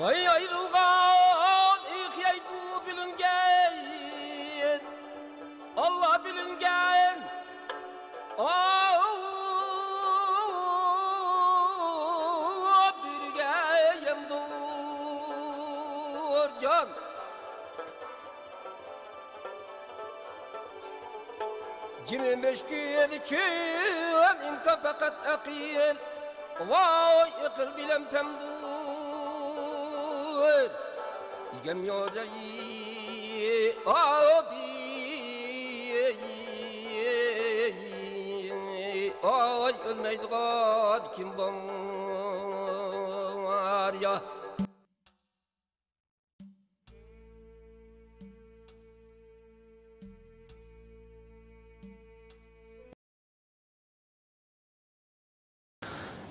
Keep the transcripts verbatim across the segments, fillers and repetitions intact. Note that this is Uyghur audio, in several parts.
ئاي ئايرىلغان ئېقىيدۇ بىلىنگەن، ئاللا بىلىنگەن. ئاۋۇ بىرگە يەمدۇر جان. جىمى مۈشكۈل چۈن ئىمكان پەقەت ئەقىل. ۋاي ئەقىل بىلەن پەمدۇر ئىگەم يوجاي ئابى. ئاي ئۆلمەيدىغان كىم بار يا؟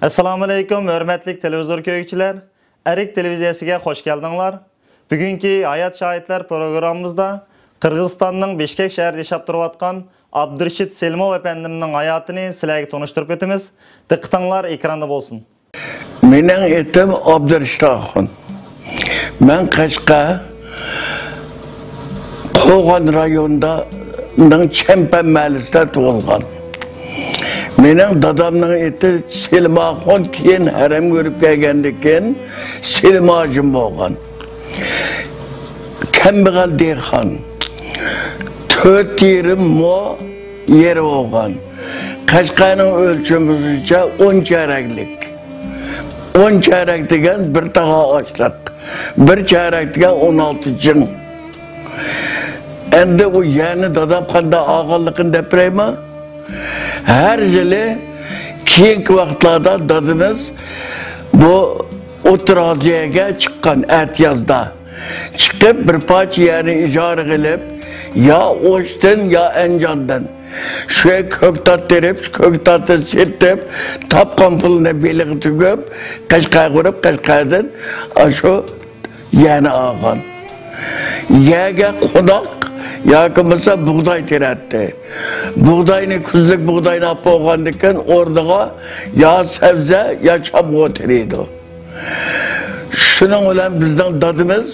ئەسسالامۇئەلەيكۇم، ھۆرمەتلىك تېلېۋىزور كۆرگۈچىلەر! ئەرك تېلېۋىزىيەسىگە خوش كەلدىڭلار. بۈگۈنكى ھايات شاھىتلار پروگراممىمىزدا قىرغىزىستاننىڭ بىشكەك شەھىرىدە ياشاپ تۇرۇۋاتقان ئابدۇرېشىت سېلىموۋ ئەپەندىمنىڭ ھاياتىنى سىلەرگە تونۇشتۇرۇپ ئۆتىمىز. دىققىتىڭلار ئېكراندا بولسۇن. مېنىڭ ئېتىم ئابدۇرېشىت ئاخۇن. مەن قەشقەر قوغان رايونىدا، نىڭ چەمپەن مەھەللىسىدە تۇغۇلغان. مېنىڭ دادامنىڭ ئېتى سېلىم ئاخۇن، كېيىن ھەرەمگە ئۆرۈپ كەلگەندىن كېيىن سېلىم ھاجىم بولغان. كەمبەغەل دېھقان، تۆت يېرىم مو يېرى بولغان. قەشقەرنىڭ ئۆلچىمى بويىچە ئون چارەكلىك. ئون چارەك دېگەن بىر تاغا ئاشلىق، بىر چارەك دېگەن ئون ئالتە جىڭ. ئەمدى ئۇ يەرنى دادام قانداق ئالغانلىقىنى دەپ بېرەيمۇ؟ ھەر يىلى كېيىنكى ۋاقىتلاردا دادىمىز بۇ ئوتتۇرا ئازىيەگە چىققان ئەتىيازدا. چىقىپ، بىر پارچە يەرنى ئىجارىگە ئېلىپ، يا ئوشتىن، يا ئەنجاندىن شۇ يەرگە كۆكتات تېرىپ، شۇ كۆكتاتنى سېتىپ، تاپقان پۇلىنى بېلىغا تۈگۈپ، قەشقەرگە بېرىپ، قەشقەردىن ئاشۇ يەرنى ئالغان. يەرگە قوناق ياكى بولمىسا بۇغداي تېرەتتى. بۇغداينى، كۈزلۈك بۇغداينى ئاپ بولغاندىن كېيىن ئورنىغا يا سەۋزە، يا چامغۇر تېرىيدۇ. شۇنىڭ بىلەن بىزنىڭ دادىمىز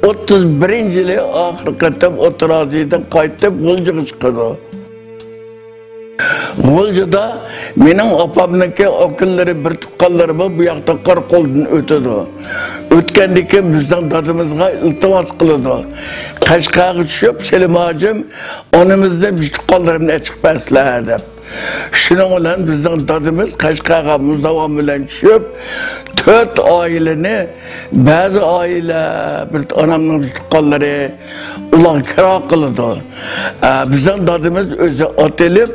ئوتتۇز بىرىنچى يىلى ئاخىرقى قېتىم ئوتتۇرا ئازىيەدىن قايتىپ، غۇلجىغا چىقىدۇ. غۇلجىدا مېنىڭ ئاپامنىڭكى ئاكىلىرى، بىر تۇغقانلىرى بار، بۇ ياقتا قاراقولدىن ئۆتىدۇ. ئۆتكەندىن كېيىن بىزنىڭ دادىمىزغا ئىلتىماس قىلىدۇ. قەشقەرگە چۈشۈپ، سېلىم ھاجىم، ئانىمىزنى، بىر تۇغقانلىرىمنى ئەچىقىپ بەرسىلە، دەپ. شۇنىڭ بىلەن بىزنىڭ دادىمىز قەشقەرگە مۇزداۋام بىلەن چۈشۈپ، تۆت ئائىلىنى، بەزى ئائىلە، بىر ئانامنىڭ تۇغقانلىرى، ئۇلارغا كىرا قىلىدۇ. ئە، بىزنىڭ دادىمىز ئۆزى ئات ئېلىپ،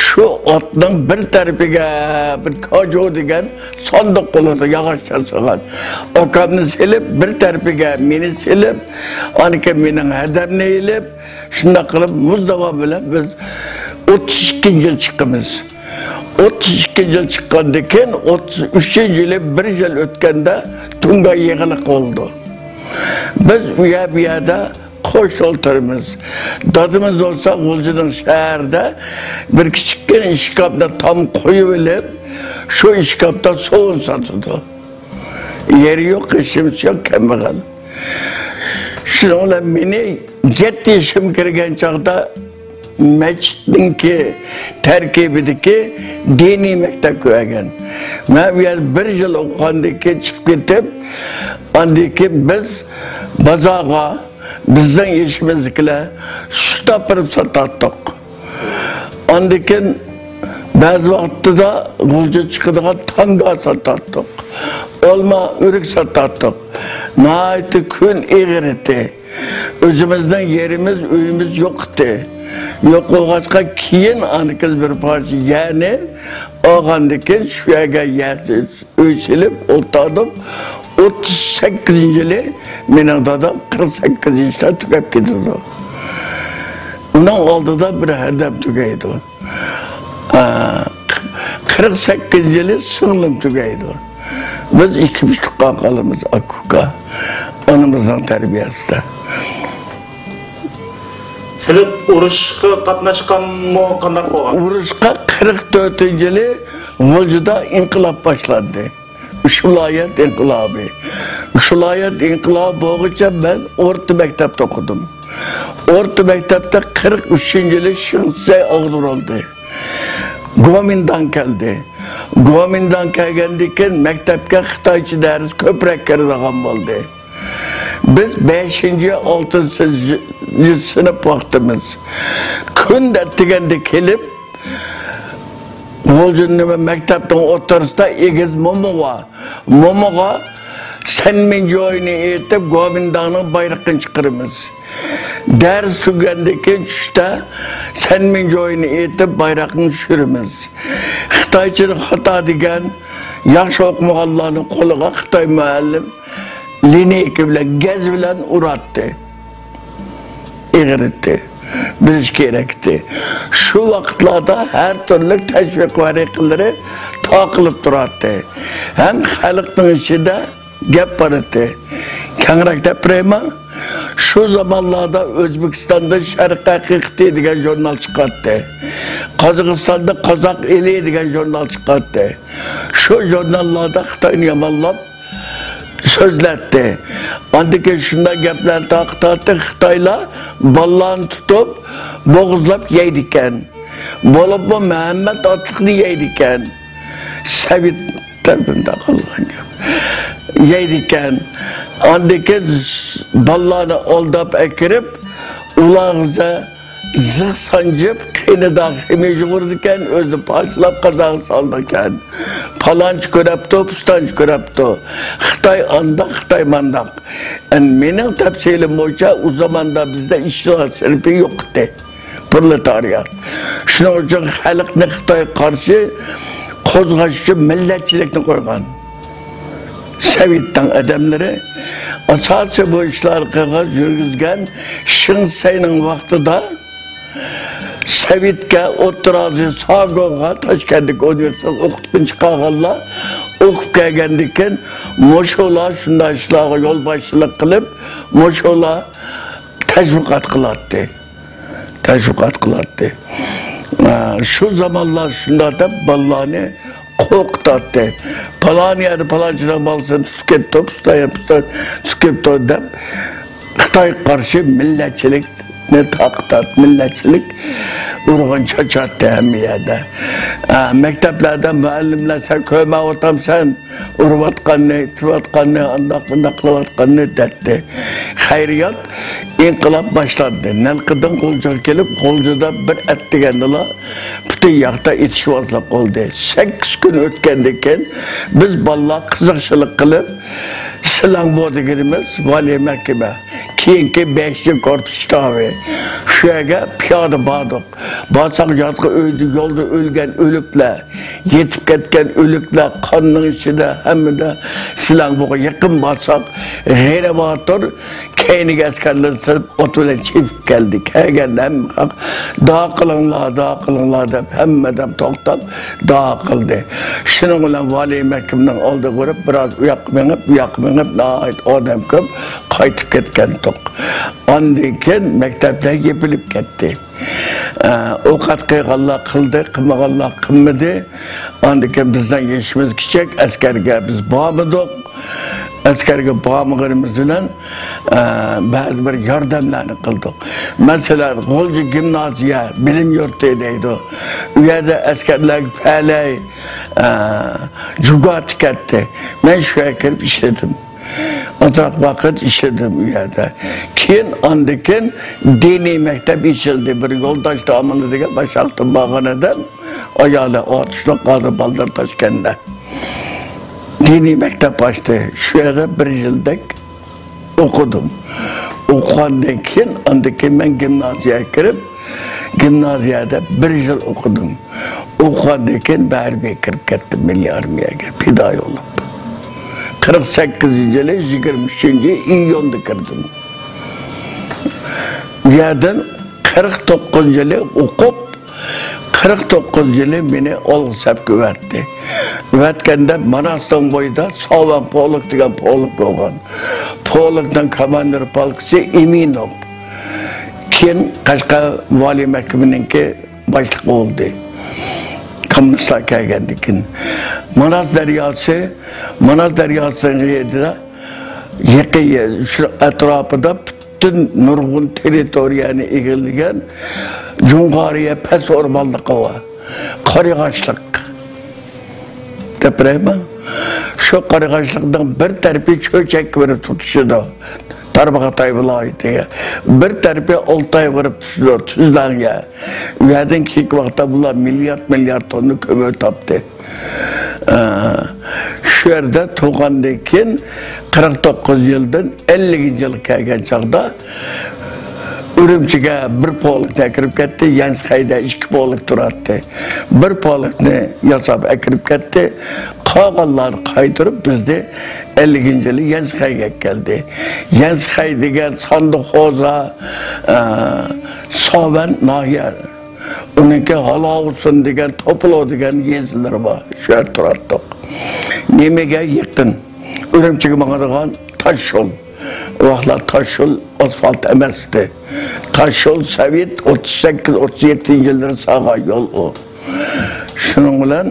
شۇ ئاتنىڭ بىر تەرىپىگە بىر كاجۇ دېگەن ساندۇق بولىدۇ، ياغاچتىن ياسىغان. ئاكامنى سېلىپ، بىر تەرىپىگە مېنى سېلىپ، ئاندىن كېيىن مېنىڭ ھەدەمنى ئېلىپ، شۇنداق قىلىپ، مۇزداۋام بىلەن بىز ئوتتۇز ئىككىنچى يىل چىقىمىز. ئوتتۇز ئىككىنچى يىل چىققاندىن كېيىن، ئوتتۇز ئۈچىنچى يىلى بىر يىل ئۆتكەندە، تۇڭگان يېغىلىق بولىدۇ. بىز ئۇ يەر، بۇ يەردە قوش ئولتۇرىمىز. دادىمىز بولسا غۇلجىنىڭ شەھىرىدە بىر كىچىككىنە ئىشكاپتا تام قويۇۋېلىپ، شۇ ئىشكاپتا سوۋۇن ساتىدۇ. يېرى يوق، ھېچنېمىسى يوق، كەمبەغەل. شۇنىڭ بىلەن مېنى يەتتە يېشىمغا كىرگەن چاغدا مەسچىتنىڭكى تەركىبىدىكى دىنىي مەكتەپكە بەرگەن. مەن ئۇ يەردە بىر يىل ئوقۇغاندىن كېيىن چىقىپ كېتىپ، ئاندىن كېيىن بىز بازارغا، بىزنىڭ يېشىمىزدىكىلەر سۈت ئاپىرىپ ساتاتتۇق. ئاندىن كېيىن بەزى ۋاقىتتا غۇلجا چىقىدىغان تاڭگا ساتاتتۇق. ئالما، ئۆرۈك ساتاتتۇق. ناھايىتى كۈن ئېغىر ئىدى. ئۆزىمىزنىڭ يېرىمىز، ئۆيىمىز يوق ئىدى. يوق بولغاچقا، كېيىن ئانىكىز بىر پارچە يەرنى ئالغاندىن كېيىن، شۇ يەرگە يەرسىز ئۆي سېلىپ ئولتۇردۇق. ئوتتۇز سەككىزىنچى يىلى مېنىڭ دادام قىرىق سەككىز ياشتا تۈگەپ كېتىدۇ. ئۇنىڭ ئالدىدا بىر ھەدەم تۈگەيدۇ. ئا، قىرىق سەككىزىنچى يىلى سىڭلىم تۈگەيدۇ. بىز ئىككىمىز تۇغقان قالىمىز، ئاكا-ئۇكا. ئانىمىزنىڭ تەربىيەسىدە. سىلەر ئۇرۇشقا قاتناشقانمۇ، قانداق بولغان؟ ئۇرۇشقا قىرىق تۆتىنچى يىلى غۇلجىدا ئىنقىلاب باشلاندى. ئۈچ ۋىلايەت ئىنقىلابى. ئۈچ ۋىلايەت ئىنقىلابى بولغۇچە مەن ئورتا مەكتەپتە ئوقۇدۇم. ئورتا مەكتەپتە قىرىق ئۈچىنچى يىلى شىڭسەي ئاغدۇرۇلدى. گومىنداڭ كەلدى. گومىنداڭ كەلگەندىن كېيىن مەكتەپكە خىتايچە دەرس كۆپرەك كىرىدىغان بولدى. بىز بەشىنچى، ئالتىنچى سىنىپ ۋاقتىمىز. كۈندە ئەتىگەندە كېلىپ، غۇلجا نېمە مەكتەپنىڭ ئوتتۇرىسىدا ئېگىز مومىغا، مومىغا سەنمىنجوينى ئېيتىپ، گومىنداڭنىڭ بايرىقىنى چىقىرىمىز. دەرس تۈگىگەندىن كېيىن چۈشتە سەنمىنجوينى ئېيتىپ، بايراقنى چۈشۈرىمىز. خىتايچىنى خاتا دېگەن، ياخشى ئوقۇمىغانلارنىڭ قولىغا خىتاي مۇئەللىم لىنېيكا بىلەن، گەز بىلەن ئۇراتتى. ئېغىرىتتى. بىلىش كېرەكتى. شۇ ۋاقىتلاردا ھەر تۈرلۈك تەشۋىق ۋەرىقىلىرى تاقىلىپ تۇراتتى. ھەم خەلقنىڭ ئىچىدە گەپ بار ئىدى. كەڭرەك دەپ بېرەيمۇ؟ شۇ زامانلاردا ئۆزبېكىستاندا شەرق ھەقىقىتى دېگەن ژۇرنال چىقاتتى. قازاقىستاندا قازاق ئېلى دېگەن ژۇرنال چىقاتتى. شۇ ژۇرناللاردا خىتاينى يامانلاپ سۆزلەتتى. ئاندىن كېيىن شۇنداق گەپلەرنى تارقىتاتتى، خىتايلار بالىلارنى تۇتۇپ، بوغۇزلاپ يەيدىكەن. بولۇپمۇ مەمەت ئاتلىقنى يەيدىكەن. سەۋىت تەرىپىدە قىلغان گەپ. يەيدىكەن. ئاندىن كېيىن بالىلارنى ئالداپ ئەكىرىپ، ئۇلارغا زىغ سانجىپ، قېنىدا خىمىيە يۇغۇرىدىكەن، ئۆزىنى پاچىلاپ قازاغا سالىدىكەن. پالانچى كۆرەپتۇ، پۇستانچى كۆرەپتۇ. خىتاي ئانداق، خىتاي مانداق. ئەن مېنىڭ تەپسىلىم بويىچە ئۇ زاماندا بىزدە ئىشچىلار سىنىپى يوق ئىدى. پرولېتارىيات. شۇنىڭ ئۈچۈن خەلقنى خىتايغا قارشى قوزغاش ئۈچۈن مىللەتچىلىكنى قويغان. سوۋېتنىڭ ئادەملىرى ئاساسىي بۇ ئىشلارنى قىلغان، يۈرگۈزگەن شىڭسەينىڭ ۋاقتىدا سوۋېتكە، ئوتتۇرا ئازىيا، ساگوغا، تاشكەنتتىكى ئۇنىۋېرسىتېتقا ئوقۇتقىنى چىقارغانلار ئوقۇپ كەلگەندىن كېيىن، مۇشۇلار شۇنداق ئىشلارغا يولباشچىلىق قىلىپ، مۇشۇلار تەشۋىقات قىلاتتى. تەشۋىقات قىلاتتى. ئا، شۇ زامانلار شۇنداق دەپ بالىلارنى قورقۇتاتتى. پالان يەردە پالانچىنىڭ بالىسىنى تۇتۇپ كەپتۇ، پۇستان يەردە پۇستان تۇتۇپ كەپتۇ دەپ خىتايغا قارشى مىللەتچىلىكنى تارقىتاتتى، مىللەتچىلىك ئۇرغۇن چاچاتتى ھەممە يەردە. ئا، مەكتەپلەردە مۇئەللىملەر، سەن كۆرمەيۋاتامسەن؟ ئۇرۇۋاتقاننى، ئېتىۋاتقاننى، ئانداق بۇنداق قىلىۋاتقاننى دەتتى. خەيرىيات، ئىنقىلاب باشلاندى. نەلقىدىن غۇلجىغا كېلىپ، غۇلجىدا بىر ئەتىگەندىلا پۈتۈن ياقتا ئېتىشىۋازلىق بولدى. سەككىز كۈن ئۆتكەندىن كېيىن بىز بالىلار قىزىقچىلىق قىلىپ، سىلاڭبو دېگىنىمىز ۋالىي مەھكىمە، كېيىنكى بەشىنچى كورپۇس شتابى، شۇ يەرگە پىيادە باردۇق. بارساق، ياتقان ئۆيدە يولدا ئۆلگەن ئۆلۈكلەر، يېتىپ كەتكەن ئۆلۈكلەر، قاننىڭ ئىچىدە، ھەممىدە سىلاڭبوغا يېقىن بارساق، غېنى باتۇر كەينىگە ئەسكەرلىرىنى سېلىپ، ئوت بىلەن چېپىپ كەلدى. كەلگەندە ھەممە خەق، «دۇئا قىلىڭلار، دۇئا قىلىڭلار» دەپ، ھەممە ئادەم توختاپ دۇئا قىلدى. شۇنىڭ بىلەن ۋالىي مەھكىمىنىڭ ئالدىغا بېرىپ، بىراز ئۇياققا مېڭىپ، بۇياققا مېڭىپ، ناھايىتى ئادەم كۆپ، قايتىپ كەتكەنتۇق. ئاندىن كېيىن مەكتەپلەر يېپىلىپ كەتتى. ئە، ئوقەت قىلغانلار قىلدى، قىلمىغانلار قىلمىدى. ئاندىن كېيىن بىزنىڭ يېشىمىز كىچىك، ئەسكەرگە بىز بارمىدۇق. ئەسكەرگە بارمىغىنىمىز بىلەن، ئە، بەزى بىر ياردەملەرنى قىلدۇق. مەسىلەن، غۇلجا گىمنازىيە، بىلىم يۇرتى دەيدۇ. ئۇ يەردە ئەسكەرلەرگە پەلەي، ئە، جۇگاتى كەتتى. مەن شۇ يەرگە كىرىپ ئىشلىدىم. ئازراق ۋاقىت ئىشلىدىم ئۇ يەردە. كېيىن، ئاندىن كېيىن دىنىي مەكتەپ ئېچىلدى. بىر يولداش داموللا دېگەن ماشاقتىن بارغان ئادەم، ئايالى ئاتۇشلۇق، ھازىر بالدۇر تاشكەندتە. دىنىي مەكتەپ ئاچتى. شۇ يەردە بىر يىلدەك ئوقۇدۇم. ئوقۇغاندىن كېيىن، ئاندىن كېيىن مەن گىمنازىيەگە كىرىپ، گىمنازىيەدە بىر يىل ئوقۇدۇم. ئوقۇغاندىن كېيىن بەرىبىر كىرىپ كەتتىم مىللىي ئارمىيەگە پىدا بولۇپ. قىرىق سەككىزىنچى يىلى، يىگىرمە ئۈچىنچى ئىيۇندا كىردىم. ئۇ يەردىن قىرىق توققۇزىنچى يىلى ئوقۇپ، قىرىق توققۇزىنچى يىلى مېنى ئالغا سەپكە ئەۋەتتى. ئەۋەتكەندە ماناستىڭ بويىدا ساۋەن پولك دېگەن پولك بولغان. پولكنىڭ كوماندىر پولكىسى ئىمىنوف. كېيىن قەشقەر ۋالىي مەھكىمىنىڭكى باشلىقى بولدى. كوممۇنىستلار كەلگەندىن كېيىن. ماناس دەرياسى، ماناس دەرياسىنىڭ يېنىدا، يېقىن، شۇ ئەتراپىدا پۈتۈن نۇرغۇن تېررىتورىيەنى ئىگىلىگەن جۇڭغارىيە پەس ئورمانلىقى بار. قارىغاچلىق دەپ بېرەيمۇ؟ شۇ قارىغاچلىقنىڭ بىر تەرىپى چۆچەككە بېرىپ تۇتىشىدۇ، تارباغاتاي ۋىلايىتىگە. بىر تەرىپى ئالتايغا بېرىپ تۇتىشىدۇ، تۈزلەڭگە. ئۇ يەردىن كېيىنكى ۋاقىتتا بۇلار مىليارد، مىليارد توننا كۆمۈر تاپتى. ئە، شۇ يەردە تۇرغاندىن كېيىن، قىرىق توققۇز يىلدىن ئەللىكىنچى يىلغا كەلگەن چاغدا، ئۈرۈمچىگە بىر پولكنى ئەكىرىپ كەتتى، يەنسخەيدە ئىككى پولك تۇراتتى. بىر پولكنى ياساپ ئەكىرىپ كەتتى، قالغانلارنى قايتۇرۇپ بىزنى ئەللىكىنچى يىلى يەنسخەيگە ئەكەلدى. يەنسخەي دېگەن ساندىخوزا، ئە، ساۋەن ناھىيە. ئۇنىڭكى ھالاۋۇسۇن دېگەن، توپلو دېگەن يېزىلىرى بار. شۇ يەردە تۇراتتۇق. نېمىگە يېقىن؟ ئۈرۈمچىگە ماڭىدىغان تاش يول. ئۇ ۋاقىتلار تاش يول، ئاسفالت ئەمەستى. تاش يول سوۋېت ئوتتۇز سەككىز، ئوتتۇز يەتتىنچى يىللىرى سالغان يول ئۇ. شۇنىڭ بىلەن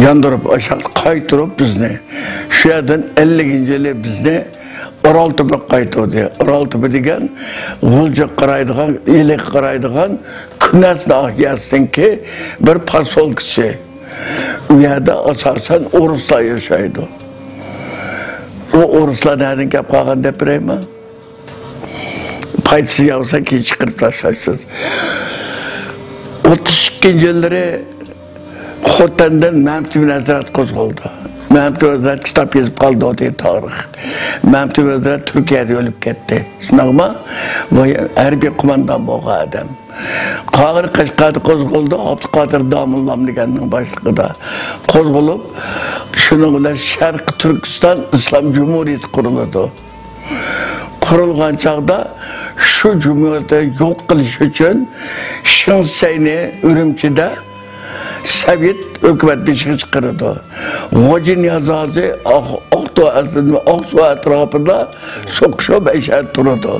ياندۇرۇپ، ئاشاق قايتۇرۇپ بىزنى، شۇ يەردىن ئەللىكىنچى يىلى بىزنى ئارال تۈپىگە قايتۇردى. ئارال تۈپى دېگەن غۇلجىغا قارايدىغان، ئىلىغا قارايدىغان كۈنەس ناھىيەسىنىڭكى بىر پاسولكىسى. ئۇ يەردە ئاساسەن ئورۇسلار ياشايدۇ. ئۇ ئورۇسلار نەدىن كەپ قالغان دەپ بېرەيمۇ؟ پايدىسىز ياۋسا كېيىن چىقىرىپ تاشلايسىز. ئوتتۇز ئىككىنچى يىللىرى خوتەندىن مەمتىمىن ھەزرەت قوزغىلىدۇ. مەمتىمىن ھەزرەت كىتاب يېزىپ قالدى، ئۇ دېگەن تارىخ. مەمتىمىن ھەزرەت تۈركىيەدە ئۆلۈپ كەتتى. شۇنداقمۇ؟ بۇ ھەربىي قوماندان بولغان ئادەم. قاغىر قەشقەردە قوزغىلىدۇ، ئابدۇقادىر داموللام دېگەننىڭ باشلىقىدا قوزغىلىپ، شۇنىڭ بىلەن شەرقىي تۈركىستان ئىسلام جۇمھۇرىيىتى قۇرۇلىدۇ. قۇرۇلغان چاغدا شۇ جۇمھۇرىيەتنى يوق قىلىش ئۈچۈن شېڭ شىسەينى ئۈرۈمچىدە سوۋېت ھۆكۈمەت بېشىغا چىقىرىدۇ. غوجىنىياز ھاجى ئاق-، ئاقتۇ-، ئاقسۇ ئەتراپىدا سوقۇشۇپ ئەشەدە تۇرىدۇ.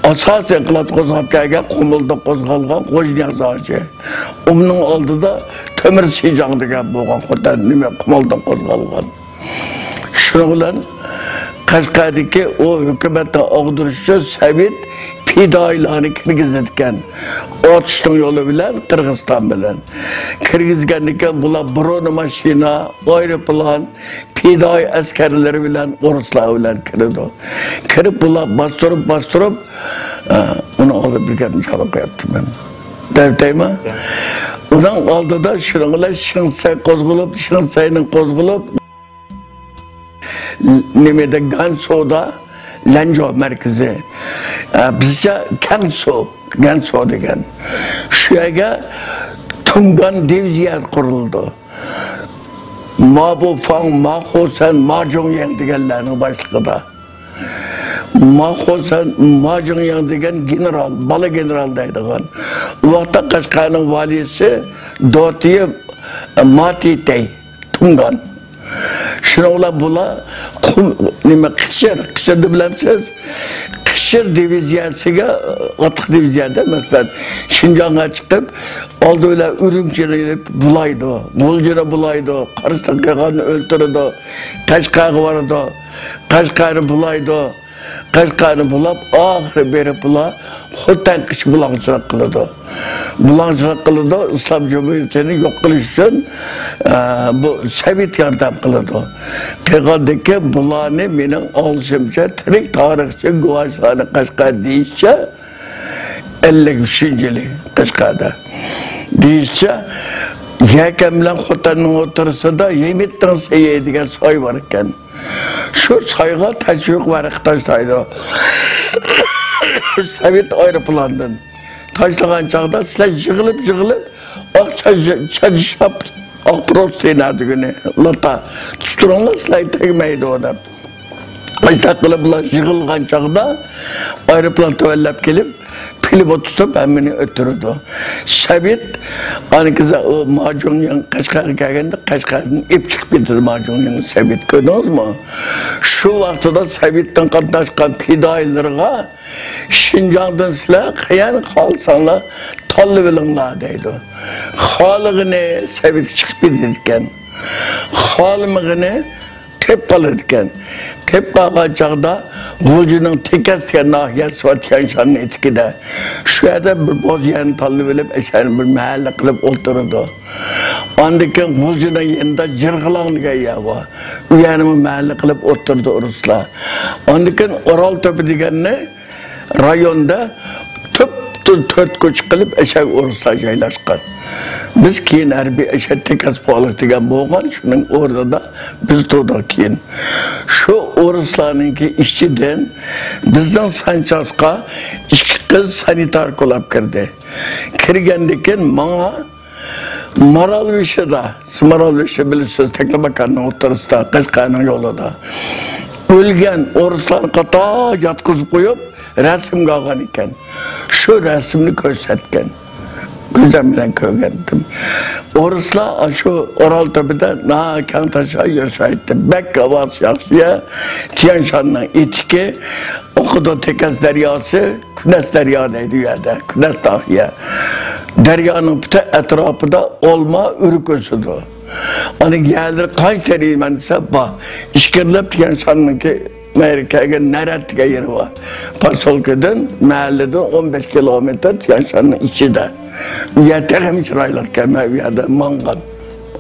ئاساسىي ئىنقىلاب قوزغاپ كەلگەن قۇمۇلدا قوزغالغان غوجىنىياز ھاجى. ئۇنىڭ ئالدىدا تۆمۈر سىجاڭ دېگەن بولغان خوتەن نېمە قۇمۇلدا قوزغالغان. شۇنىڭ بىلەن قەشقەردىكى ئۇ ھۆكۈمەتنى ئاغدۇرۇش ئۈچۈن سوۋېت پىدائىيلارنى كىرگۈزىدىكەن. ئاتۇشنىڭ يولى بىلەن قىرغىزىستان بىلەن. كىرگۈزگەندىن كېيىن بۇلار برونېماشىنا، ئايروپىلان، پىدائىي ئەسكەرلىرى بىلەن ئورۇسلار بىلەن كىرىدۇ. كىرىپ بۇلار باستۇرۇپ، باستۇرۇپ، ئە، ئۇنىڭ ئالدىدا بىر گەپنى چالا قويۇپتىمەن. دەۋېتەيمۇ؟ ئۇنىڭ ئالدىدا شۇنىڭ بىلەن شېڭ شىسەي قوزغىلىپ، شېڭ شىسەينىڭ قوزغىلىپ، نېمىدە، گەنسۇدا لەنجۇ مەركىزى. ئە، بىزچە كەنسۇ، گەنسۇ دېگەن. شۇ يەرگە تۇڭگان دىۋىزىيە قۇرۇلىدۇ. ما بۇفاڭ، ما خۇسەن، ما جۇڭيەڭ دېگەنلەرنىڭ باشلىقىدا. ما خۇسەن، ما جۇڭيەڭ دېگەن گېنېرال، بالا گېنېرال دەيدىغان. ئۇ ۋاقىتتا قەشقەرنىڭ ۋالىيسى دوتىيى ما تىتەي. تۇڭگان. شۇنىڭ بىلەن بۇلار قۇم، نېمە، قىچىر، قىچىرنى بىلەمسىز؟ قىچىر دىۋىزىيەسىگە، ئاتلىق دىۋىزىيەدە، مەسىلەن، شىنجاڭغا چىقىپ، ئالدى بىلەن ئۈرۈمچىنى بۇلايدۇ، غۇلجىنى بۇلايدۇ، قارىسىدىن قېغاننى ئۆلتۈرىدۇ، قەشقەرگە بارىدۇ، قەشقەرنى بۇلايدۇ. قەشقەرنى بۇلاپ، ئاخىرى بېرىپ بۇلار خوتەنگىچە بۇلاڭچىلىق قىلىدۇ. بۇلاڭچىلىق قىلىدۇ، ئىسلام جۇمھۇرىيىتىنى يوق قىلىش ئۈچۈن، ئە، بۇ سوۋېت ياردەم قىلىدۇ. قىلغاندىن كېيىن بۇلارنى مېنىڭ ئاڭلىشىمچە تىرىك تارىخچى گۇۋاھشانى قەشقەر دېيىشىچە، ئەللىك ئۈچىنچى يىلى قەشقەردە دېيىشىچە، يەكەن بىلەن خوتەننىڭ ئوتتۇرىسىدا يېمىتىڭ سېيى دېگەن ساي بار ئىكەن. شۇ سايغا تەشۋىق ۋەرىقە تاشلايدۇ. سوۋېت ئايروپىلاندىن تاشلىغان چاغدا سىلەر يىغىلىپ، يىغىلىپ، ئاق چاج-، چاجشاپ، ئاق پروستىنا دېگىنى، لاتا تۇتتۇرۇڭلار، سىلەرگە تەگمەيدۇ، دەپ. ئاشۇنداق قىلىپلا يىغىلغان چاغدا ئايروپىلان تۆۋەنلەپ كېلىپ، پىلىموت تۇتۇپ ھەممىنى ئۆلتۈرىدۇ. سەبىت، ئانىكىزا ئۇ ماجۇڭيىڭ قەشقەرگە كەلگەندە، قەشقەردىن ئېپ چىقىپ كېتىدۇ ماجۇڭيىڭ سەبىت، كۆردىڭىزمۇ؟ شۇ ۋاقتىدا سەبىتنىڭ قاتناشقان پىدائىيلىرىغا، شىنجاڭدىن سىلەر قەيەرنى خالىساڭلار تاللىۋېلىڭلار دەيدۇ. خالىغىنى سەبىتكە چىقىپ كېتىدىكەن. خالىمىغىنى قېلىپ قالىدىكەن. قېلىپ قالغان چاغدا غۇلجىنىڭ تېكەس دېگەن ناھىيەسى بار، تيەنشاننىڭ ئېتىكىدە. شۇ يەردە بىر بوز يەرنى تاللىۋېلىپ، ئەشەنى بىر مەھەللە قىلىپ ئولتۇرىدۇ. ئاندىن كېيىن غۇلجىنىڭ يېنىدا جىرغىلاڭ دېگەن يەر بار. ئۇ يەرنىمۇ مەھەللە قىلىپ ئولتۇرىدۇ ئورۇسلار. ئاندىن كېيىن ئورال تۆپە دېگەننى رايوندا تۈپتىن تۆت كوچا قىلىپ ئەشەگە ئورۇسلار جايلاشقان. بىز كېيىن ھەربىي ئەشە تېكەس پولك دېگەن بولغان، شۇنىڭ ئورنىدا بىز تۇردۇق كېيىن. شۇ ئورۇسلارنىڭكى ئىچىدىن بىزنىڭ سانچاسقا ئىككى قىز سانىتاركا بولاپ كىردى. كىرگەندىن كېيىن ماڭا مارالبېشىدا، مارالبېشى بىلىسىز، تەكلىماكاننىڭ ئوتتۇرىسىدا، قەشقەرنىڭ يولىدا. ئۆلگەن ئورۇسلارنى قاتار ياتقۇزۇپ قويۇپ، رەسىمگە ئالغان ئىكەن. شۇ رەسىمنى كۆرسەتكەن. كۆزۈم بىلەن كۆرگەنتىم. ئورۇسلار شۇ ئورال تۆپىدە ناھايىتى كەڭ تاشا ياشايتتى. بەك ھاۋاسى ياخشى يەر. تيەنشاننىڭ ئېتىكى، ئوقىدۇ تېكەس دەرياسى. كۈنەس دەريا دەيدۇ ئۇ يەردە، كۈنەس ناھىيە. دەريانىڭ پۈتۈن ئەتراپىدا ئالما، ئۆرۈك ئۆسىدۇ. ئاندىن يەرلىرى قانچە تېرىيمەن دېسە، بار. ئىچكىرىلەپ تيەنشاننىڭكى مەيرى كەلگەن نەرەت دېگەن يېرى بار. پاسولكىدىن، مەھەللىدىن ئون بەش كىلومېتىر تيەنشاننىڭ ئىچىدە. ئۇ يەر تېخىمۇ چىرايلىق ئىكەن، مەن ئۇ يەردە ماڭغان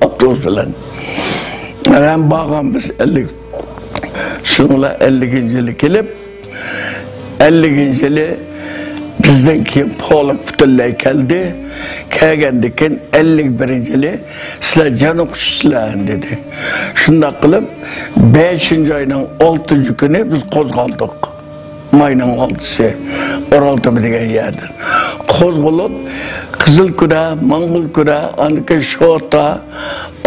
ئاپتوبۇس بىلەن. ھەم بارغان بىز ئەللىك، شۇنىڭ بىلەن ئەللىكىنچى يىلى كېلىپ، ئەللىكىنچى يىلى بىزدىن كېيىن پولك پۈتۈنلەي كەلدى. كەلگەندىن كېيىن ئەللىك بىرىنچى يىلى سىلەر جەنۇبقا چۈشىسىلەر دېدى. شۇنداق قىلىپ، بەشىنچى ئاينىڭ ئالتىنچى كۈنى بىز قوزغالدۇق. ماينىڭ ئالتىسى ئورالتۆپە دېگەن يەردىن قوزغىلىپ، قىزىلكۈرە، ماڭغۇلكۈرە، ئاندىن كېيىن شوتا،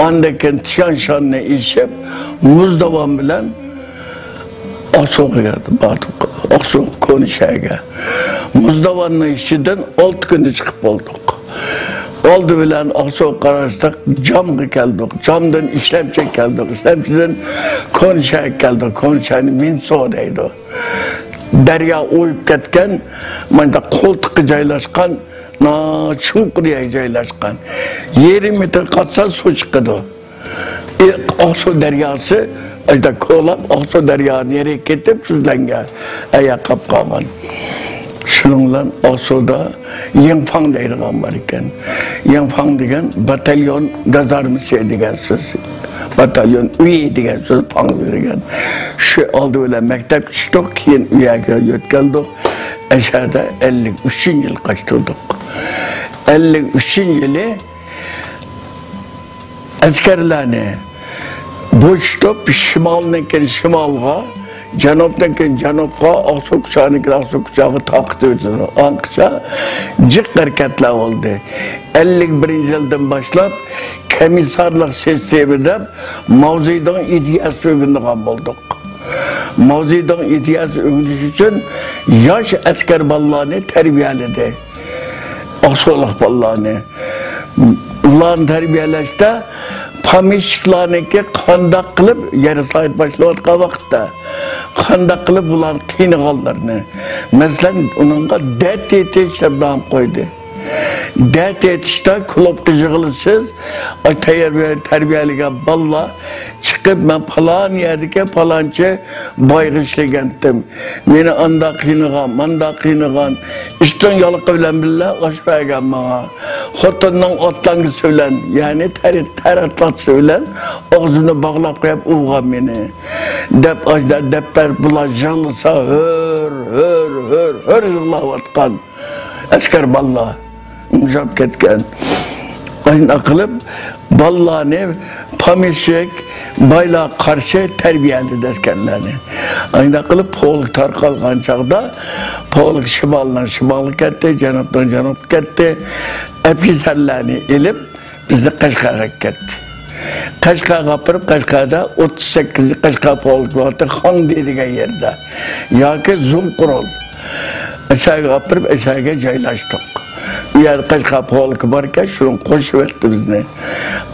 ئاندىن كېيىن تيەنشاننى ئېشىپ، مۇزداۋان بىلەن ئاقسۇغا كەلدۇق، باردۇق. ئاقسۇ كونا شەھەرگە. مۇزداۋاننىڭ ئىچىدىن ئالتە كۈندە چىقىپ بولدۇق. ئالدى بىلەن ئاقسۇغا قاراشتۇق، جامغا كەلدۇق. جامدىن ئىشلەمچىگە كەلدۇق. ئىشلەمچىدىن كونا شەھەرگە كەلدۇق. كونا شەھەرنى مىنسۇ دەيدۇ. دەريا ئويۇپ كەتكەن، مانا قولتۇققا جايلاشقان، نا چوڭقۇر يەرگە جايلاشقان. يېرىم مېتىر قازسا سۇ چىقىدۇ. ئاقسۇ دەرياسى، ئاشۇنداق كولاپ، ئاقسۇ دەريانى يېرىگە كېتىپ سۈزلەنگەن، ئاياغ قاپ قالغان. شۇنىڭ بىلەن ئاقسۇدا يىڭفاڭ دەيدىغان بار ئىكەن. يىڭفاڭ دېگەن باتاليون گازارمىسى دېگەن سۆز. باتاليون ئۆيى دېگەن سۆز، فاڭ دېگەن. شۇ ئالدى بىلەن مەكتەپكە چۈشتۇق، كېيىن ئۇ يەرگە يۆتكەلدۇق. ئەشەدە ئەللىك ئۈچىنچى يىلى قايتتۇردۇق. ئەللىك ئۈچىنچى يىلى ئەسكەرلەرنى بوشىتىپ، شىمالنىڭكىنى شىمالغا، جەنۇبنىڭكىنى جەنۇبقا، ئاقسۇ كۇچانىڭكىنى ئاقسۇ كۇچاغا تارقىتىۋېتىدۇ. ئانقىچە جىق ھەرىكەتلەر بولدى. ئەللىك بىرىنچى يىلدىن باشلاپ كومىسسارلىق سىستېما دەپ ماۋزېدۇڭ ئىدىيەسىنى ئۆگىنىدىغان بولدۇق. ماۋزېدۇڭ ئىدىيەسىنى ئۆگىنىش ئۈچۈن ياش ئەسكەر بالىلارنى تەربىيەلىدى. ئاقسۇلۇق بالىلارنى. ئۇلارنى تەربىيەلەشتە پامېشچىكلارنىڭكى قانداق قىلىپ يەر سايىت باشلاۋاتقان ۋاقىتتا قانداق قىلىپ بۇلارنى قىينىغانلىرىنى، مەسىلەن، ئۇنىڭغا دەرد ئېيتىش دەپ نام قويدى. دەرد ئېيتىشتا كۇلۇبقا يىغىلىسىز، تەييار-، تەربىيەلىگەن بالىلار چىقىپ، مەن پالان يەردىكى پالانچى بايغا ئىشلىگەنتىم. مېنى ئاندا قىينىغان، ماندا قىينىغان، ئىتنىڭ يالىقى بىلەن بىللە ئاش بەرگەن ماڭا. خوتۇننىڭ ئاتلانگىسى بىلەن، يەنى تەر-، تەر ئاتلاتقۇسى بىلەن ئاغزىمنى باغلاپ قويۇپ ئۇرغان مېنى، دەپ ئاشۇنداق دەپ بەرىپ، بۇلار يىغلىسا، ھۆر، ھۆر، ھۆر، ھۆر يىغلاۋاتقان. ئەسكەر بالىلار ئۇمشاپ كەتكەن. ئاشۇنداق قىلىپ، بالىلارنى پامېشچىك بايلارغا قارشى تەربىيەلىدى ئەسكەرلەرنى. ئاشۇنداق قىلىپ، پولك تارقالغان چاغدا، پولك شىمالنىڭ شىمالىغا كەتتى، جەنۇبنىڭ جەنۇبىغا كەتتى. ئەپىسەرلەرنى ئېلىپ، بىزنى قەشقەرگە كەتتى. قەشقەرگە ئاپىرىپ، قەشقەردە ئوتتۇز سەككىزىنچى قەشقەر پولكى بارتى، خاڭدى دېگەن يەردە ياكى زۇڭقۇرۇل. ئەشەگە ئاپىرىپ، ئەشەگە جايلاشتۇق. ئۇ يەردە قەشقەر پولكى باركەن، شۇنىڭ قوشۇۋەتتى بىزنى.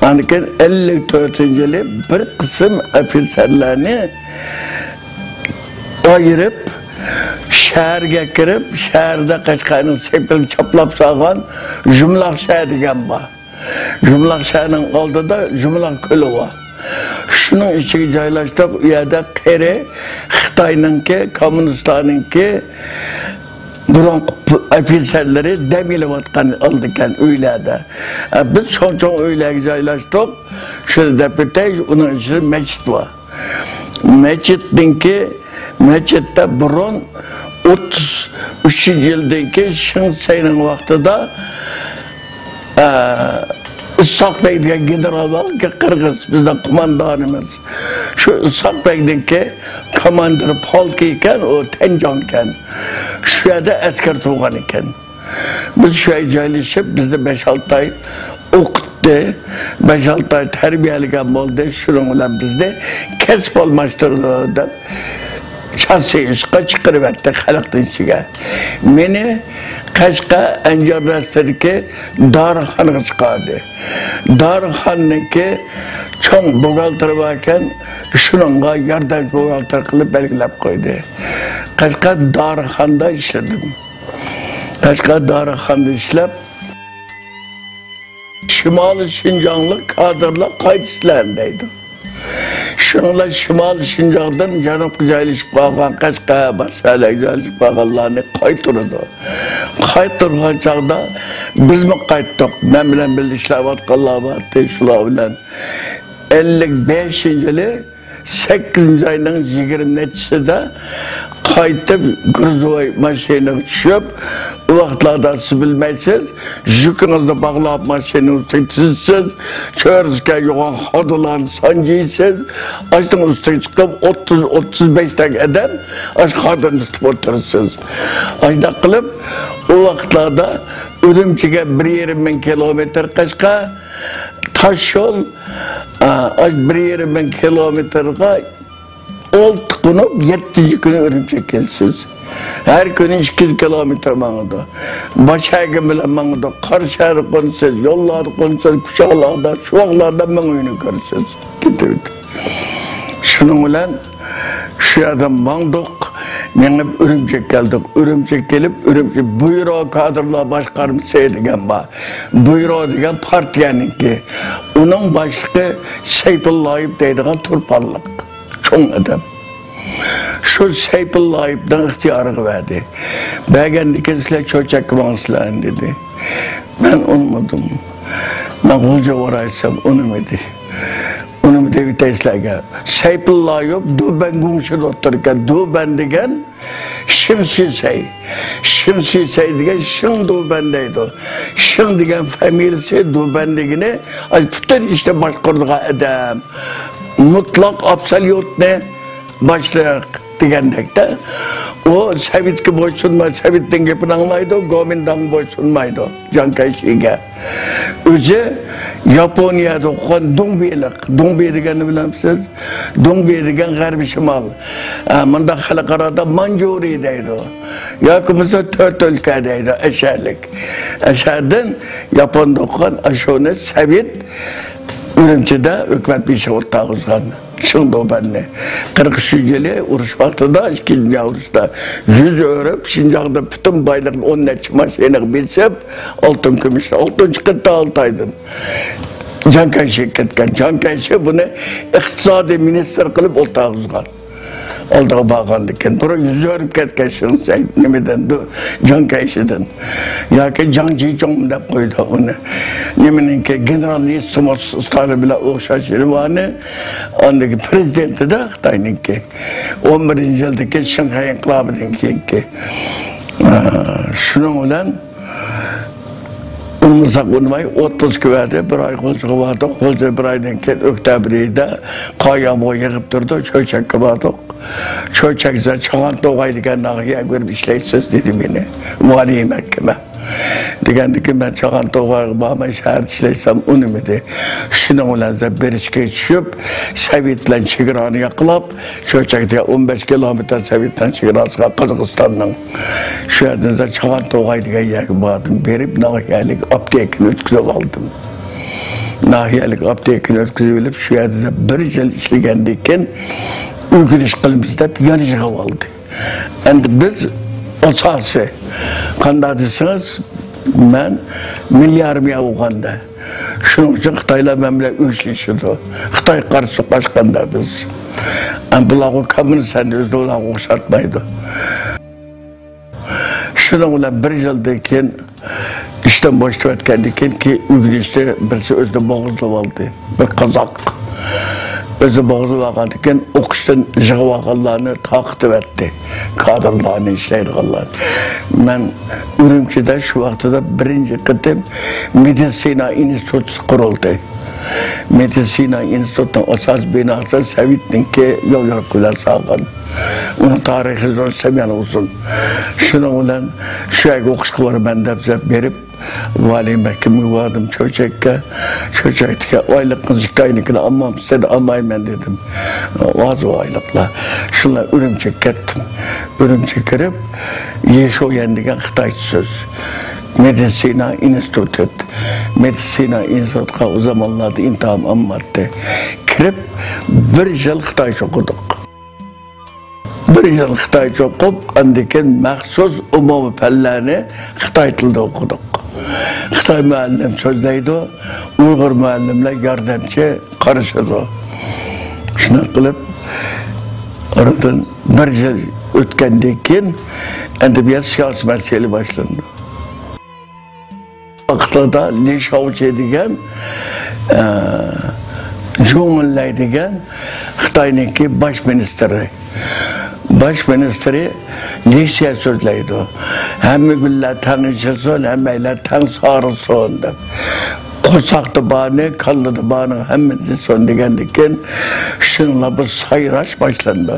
ئاندىن كېيىن ئەللىك تۆتىنچى يىلى بىر قىسىم ئوفىتسېرلارنى ئايرىپ، شەھەرگە كىرىپ، شەھەردە قەشقەرنىڭ سېپىلىگە چاپلاپ سالغان جۇملاق شەھەر دېگەن بار. جۇملاق شەھەرنىڭ ئالدىدا جۇملاق كۆلى بار. شۇنىڭ ئىچىگە جايلاشتۇق. ئۇ يەردە قېرى خىتاينىڭكى، كوممۇنىستلارنىڭكى بۇرۇنقى ئوفىتسېرلىرى دەم ئېلىۋاتقان ئالدىكەن ئۆيلەردە. ئە، بىز چوڭ-چوڭ ئۆيلەرگە جايلاشتۇق. شۇنى دەپ ئۆتەي، ئۇنىڭ ئىچىدە مەسچىت بار. مەسچىتنىڭكى، مەسچىتتە بۇرۇن ئوتتۇز ئۈچىنچى يىلدىكى شېڭ سەينىڭ ۋاقتىدا، ئە، ئىسھاق بەگ دېگەن گېنېرال بار، قىرغىز، بىزنىڭ قوماندانىمىز. شۇ ئىسھاق بەگنىڭكى كوماندىر پولكى ئىكەن، ئۇ تەنجاڭ ئىكەن. شۇ يەردە ئەسكەر تۇرغان ئىكەن. بىز شۇ يەرگە جايلىشىپ، بىزنى بەش-ئالتە ئاي ئوقۇتتى، بەش-ئالتە ئاي تەربىيەلىگەن بولدى. شۇنىڭ بىلەن بىزنى كەسىپ ئالماشتۇردى دەپ، شاسسى ئىشقا چىقىرىۋەتتى خەلقنىڭ ئىچىگە. مېنى قەشقەر ئەنجان راستىدىكى دارىخانىغا چىقاردى. دارىخانىنىڭكى چوڭ بوغالتىرى باركەن، شۇنىڭغا ياردەمچى بوغالتىر قىلىپ بەلگىلەپ قويدى. قەشقەر دارىخانىدا ئىشلىدىم. قەشقەر دارىخانىدا ئىشلەپ، شىمالىي شىنجاڭلىق كادىرلار قايتىسىلەر دەيدۇ. شۇنىڭ بىلەن شىمالىي شىنجاڭدىن جەنۇبقا جايلىشىپ قالغان، قەشقەر، باشقا يەرلەرگە جايلىشىپ قالغانلارنى قايتۇرىدۇ. قايتۇرغان چاغدا بىزمۇ قايتتۇق. مەن بىلەن بىللە ئىشلەۋاتقانلار بارتى، شۇلار بىلەن. ئەللىك بەشىنچى يىلى سەككىزىنچى ئاينىڭ يىگىرمە نەچچىسىدە قايتىپ گۇرزۇۋاي ماشىنىغا چۈشۈپ، ئۇ ۋاقىتلاردا سىز بىلمەيسىز، يۈكىڭىزنى باغلاپ ماشىنىنىڭ ئۈستىگە تىزىسىز، چۆرىسىگە يوغان خادىلارنى سانجىيسىز، ئاشۇنىڭ ئۈستىگە چىقىپ ئوتتۇز، ئوتتۇز بەش تەك ئادەم ئاشۇ خادىنى تۇتۇپ ئولتۇرىسىز. ئاشۇنداق قىلىپ، ئۇ ۋاقىتلاردا ئۈرۈمچىگە بىر يېرىم مىڭ كىلومېتىر قەشقەر، تاش يول، ئا، ئاش بىر يېرىم مىڭ كىلومېتىرغا ئالتە قونۇپ، يەتتىنچى كۈنى ئۈرۈمچىگە كېلىسىز. ھەر كۈنى ئىككى يۈز كىلومېتىر ماڭىدۇ. باش ھەرگىن بىلەن ماڭىدۇ. قارشى ھەرگە قونىسىز، يوللاردا قونىسىز، كۇچالاردا، شۇۋاقلاردا مىڭ ئۆينى كۆرىسىز. كېتىۋېتىپ. شۇنىڭ بىلەن شۇ يەردىن ماڭدۇق، مېڭىپ ئۈرۈمچىگە كەلدۇق. ئۈرۈمچىگە كېلىپ، ئۈرۈمچى بيۇرو كادىرلار باشقارمىسى دېگەن بار. بيۇرو دېگەن پارتىيەنىڭكى. ئۇنىڭ باشلىقى سەيپۇللايېف دەيدىغان تۇرپانلىق چوڭ ئادەم. شۇ سەيپۇللايېفنىڭ ئىختىيارىغا بەردى. بەرگەندىن كېيىن سىلەر چۆچەككە ماڭىسىلەر دېدى. مەن ئۇنىمىدىم. مەن غۇلجا بارايسام ئۇنىمىدى. ئۇنىمىدى دەيۋېتەي سىلەرگە. سەيپۇللايېف دۇبەن گۇڭشېندا ئولتۇرىدىكەن. دۇبەن دېگەن شېڭ شىسەي. شېڭ شىسەي دېگەن شېڭ دۇبەن دەيدۇ. شېڭ دېگەن فامىلىسى، دۇبەن دېگىنى، ئاي، پۈتۈن ئىشنى باشقۇرىدىغان ئادەم. مۇتلەق، ئابسوليۇتنى باشلىق دېگەندەكتە، ئۇ سوۋېتكە بويسۇنماي، سوۋېتنىڭ گېپىنى ئاڭلايدۇ، گومىنداڭغا بويسۇنمايدۇ، جياڭ كايشىگە. ئۆزى ياپونىيەدە ئوقۇغان دۇڭبېيلىق. دۇڭبېي دېگەننى بىلەمسىز؟ دۇڭبېي دېگەن غەربىي شىمال. ئە، مۇنداق خەلقئارادا مانجۇرى دەيدۇ. ياكى بولمىسا تۆت ئۆلكە دەيدۇ، ئەشەرلىك. ئەشەردىن ياپوندا ئوقۇغان ئاشۇنى سوۋېت ئۈرۈمچىدە ھۆكۈمەت بېشىغا ئولتۇرغۇزغان. شېڭ دۇبەننى. قىرىق ئۈچىنچى يىلى ئۇرۇش ۋاقتىدا، ئىككىنچى دۇنيا ئۇرۇشىدا يۈز ئۆرۈپ، شىنجاڭدا پۈتۈن بايلىقنى ئون نەچچە ماشىنىغا بېسىپ، ئالتۇن، كۈمۈشنى، ئالتۇن چىقىرتتى ئالتايدىن. جياڭ كايشى كەتكەن. جياڭ كايشى بۇنى ئىقتىسادىي مىنىستىر قىلىپ ئولتۇرغۇزغان. ئالدىغا بارغاندىن كېيىن، بۇرۇن يۈز ئۆرۈپ كەتكەن شېڭ سەي نېمىدىن، دۇ-، جياڭ كايشىدىن. ياكى جاڭ جىچۇڭ دەپ قويىدۇ ئۇنى. نېمىنىڭكى، گېنېرال لېستىموس ستالىن بىلەن ئوخشاش يىلى بارنى، ئاندىكى پرېزىدېنتىدا خىتاينىڭكى. ئون بىرىنچى يىلدىكى شىنخەي ئىنقىلابىدىن كېيىنكى. ئا، شۇنىڭ بىلەن ئۇنىمىساق ئۇنىماي، ئوتتۇزغا بەردى، بىر ئاي غۇلجىغا باردۇق. غۇلجىدا بىر ئايدىن كېيىن ئۆكتەبىر ئېيىدا قار يامغۇر يېغىپ تۇرىدۇ، چۆچەككە باردۇق. چۆچەكتە چاغان توغاي دېگەن ناھىيەگە بېرىپ ئىشلەيسىز دېدى مېنى. مالىيە مەھكىمە. دېگەندىكىن، مەن چاغان توغايغا بارماي شەھەردە ئىشلەيسەم ئۇنىمىدى. شۇنىڭ بىلەن بىر ئىچكە چۈشۈپ، سوۋېت بىلەن چېگرانى ياقلاپ، شۇ چەكتە ئون بەش كىلومېتىر سوۋېتنىڭ چېگراسىغا، قازاقىستاننىڭ. شۇ يەردىن چاغان توغاي دېگەن يەرگە باردىم. بېرىپ، ناھىيەلىك ئاپتېكىنى ئۆتكۈزۈپ ئالدىم. ناھىيەلىك ئاپتېكىنى ئۆتكۈزۈپ ئېلىپ، شۇ يەردە بىر يىل ئىشلىگەندىن كېيىن، ئۆگىنىش قىلىمىز دەپ يەنە يىغىۋالدى. ئەمدى بىز ئاساسى قانداق دېسىڭىز، مەن مىللىي ئارمىيە بولغاندا، شۇنىڭ ئۈچۈن خىتايلار مەن بىلەن ئۆچلىشىدۇ. خىتايغا قارشى سوقۇشقاندا بىز. ئەمدى بۇلارغۇ كوممۇنىست ئەمدى ئۆزىنى ئۇلارغا ئوخشاتمايدۇ. شۇنىڭ بىلەن بىر يىلدىن كېيىن ئىشتىن بوشىتىۋەتكەندىن كېيىن، كېيىن ئۆگىنىشتە بىرسى ئۆزىنى بوغۇزلىۋالدى. بىر قازاق. ئۆزى بوغۇزلىۋالغاندىن كېيىن ئوقۇشتىن يىغىۋالغانلارنى تارقىتىۋەتتى. كادىرلارنى، ئىشلەيدىغانلارنى. مەن ئۈرۈمچىدە شۇ ۋاقتىدا بىرىنچى قېتىم مېدىتسىنا ئىنستىتۇتى قۇرۇلدى. مېدىتسىنا ئىنستىتۇتىنىڭ ئاساس بىناسى سوۋېتنىڭكى يوليورۇقى بىلەن سالغان. ئۇنىڭ تارىخى زور، سەميان ئۇزۇن. شۇنىڭ بىلەن شۇ يەرگە ئوقۇشقا بارىمەن دەپ بېرىپ، ۋالىي مەھكىمىگە باردىم، چۆچەككە. چۆچەكتىكى ئايلىقىڭىز ئىككى ئاينىڭكىنى ئالمامسىز دېدى، ئالمايمەن دېدىم. ئاز ئۇ ئايلىقلار. شۇنداق ئۈرۈمچىگە كەتتىم. ئۈرۈمچىگە كىرىپ، يېشويەن دېگەن خىتايچە سۆز. مېدىتسىنا ئىنستىتۇت. مېدىتسىنا ئىنستىتۇتقا ئۇ زامانلاردا ئىمتىھان ئالماتتى. كىرىپ، بىر يىل خىتايچە ئوقۇدۇق. بىر يىل خىتايچە ئوقۇپ، ئاندىن كېيىن مەخسۇس ئومۇمىي پەنلەرنى خىتاي تىلىدا ئوقۇدۇق. خىتاي مۇئەللىم سۆزلەيدۇ، ئۇيغۇر مۇئەللىملەر ياردەمچى قارىشىدۇ. شۇنداق قىلىپ، ئارىدىن بىر يىل ئۆتكەندىن كېيىن، ئەدەبىيات سىياسىي مەسىلە باشلىنىدۇ. ۋاقىتلاردا لى شاۋچى دېگەن، ئە، جۇڭ ئېنلەي دېگەن خىتاينىڭكى باش مىنىستىرى. باش مىنىستىرى لېكسىيە سۆزلەيدۇ. ھەممە گۈللەر تەڭ ئېچىلسۇن، ھەممەيلەن تەڭ سارىسۇن دەپ. قورساقتا بارنى، كاللىدا بارنىڭ ھەممىسى سۇن دېگەندىن كېيىن، شۇنىڭلا بىر سايراش باشلىنىدۇ.